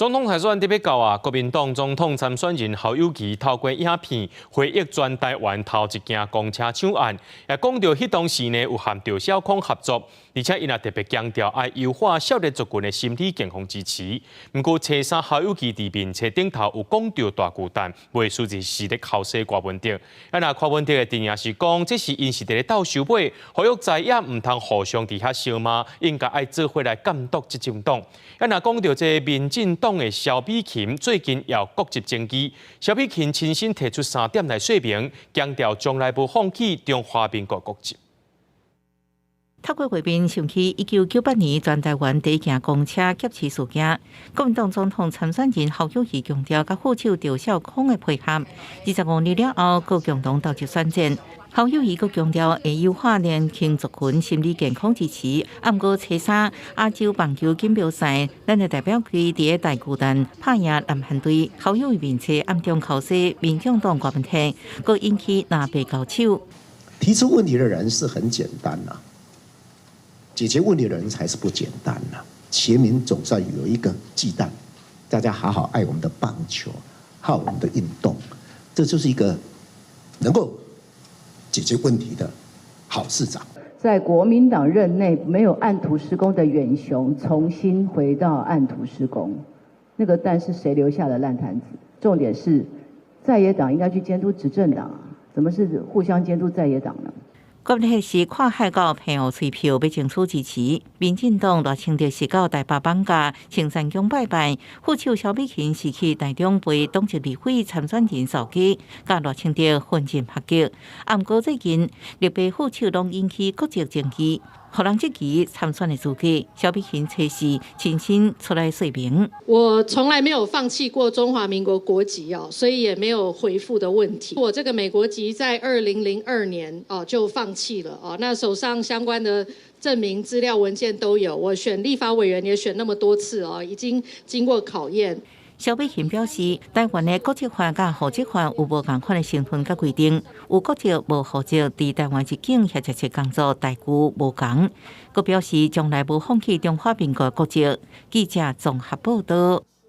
總統大選欲到啊，國民黨總統參選人侯友宜透過影片回憶全台灣頭一件公車搶案，也講著彼當時呢有和趙少康合作，而且伊也特別強調愛優化少年族群的心理健康支持。毋過初三侯友宜佇面冊頂頭有講著大巨蛋，袂輸是佇咧剾洗柯文哲。啊，若柯文哲的陣營是講，這是𪜶是佇咧鬥收尾，呼籲在野毋通互相佇遐相罵，應該愛做伙來監督執政黨。啊，若講著這民進黨的蕭美琴最近有國籍爭議，蕭美琴親身提出三點來說明，強調從來無放棄中華民國國籍。透過畫面想起1998年全台灣第一件公車劫持事件，國民黨總統參選人侯友宜強調，佮副手趙少康的配合，25年了後，閣共同投入選戰。侯友宜閣強調會優化年輕族群心理健康支持。啊，毋過初三亞洲棒球錦標賽，咱的代表隊佇大巨蛋拍贏南韓隊。侯友宜面冊暗中剾洗民進黨柯文哲，閣引起藍白交手。提出問題的人是很簡單啦，解決問題的人才是不簡單啦。全民總算有一個巨蛋，大家好好愛我們的棒球，好我們的運動，這就是一個能夠解決問題的好市長。在國民黨任內沒有按圖施工的遠雄，重新回到按圖施工，那個蛋是誰留下的爛攤子？重點是在野黨應該去監督執政黨啊，怎麼是互相監督在野黨呢？國內是跨海到澎湖催票，欲爭取支持。民進黨賴清德是到台北艋舺青山宮拜拜，副手蕭美琴是去台中陪黨籍立委參選人掃街，佮賴清德分進合擊。啊，毋過最近綠白副手攏引起國籍爭議，予人質疑參選的資格。蕭美琴初四親身出來說明：我從來沒有放棄過中華民國國籍哦，所以也沒有回復的問題。我這個美國籍在2002年哦就放棄了哦，那手上相關的證明資料文件都有。我選立法委員也選那麼多次哦，已經經過考驗。蕭美琴表示，台灣的國籍法佮戶籍法有無仝款的成分佮規定，有國籍無戶籍，佇台灣入境或者是工作待遇無仝。閣表示從來無放棄中華民國國籍。記者綜合報道。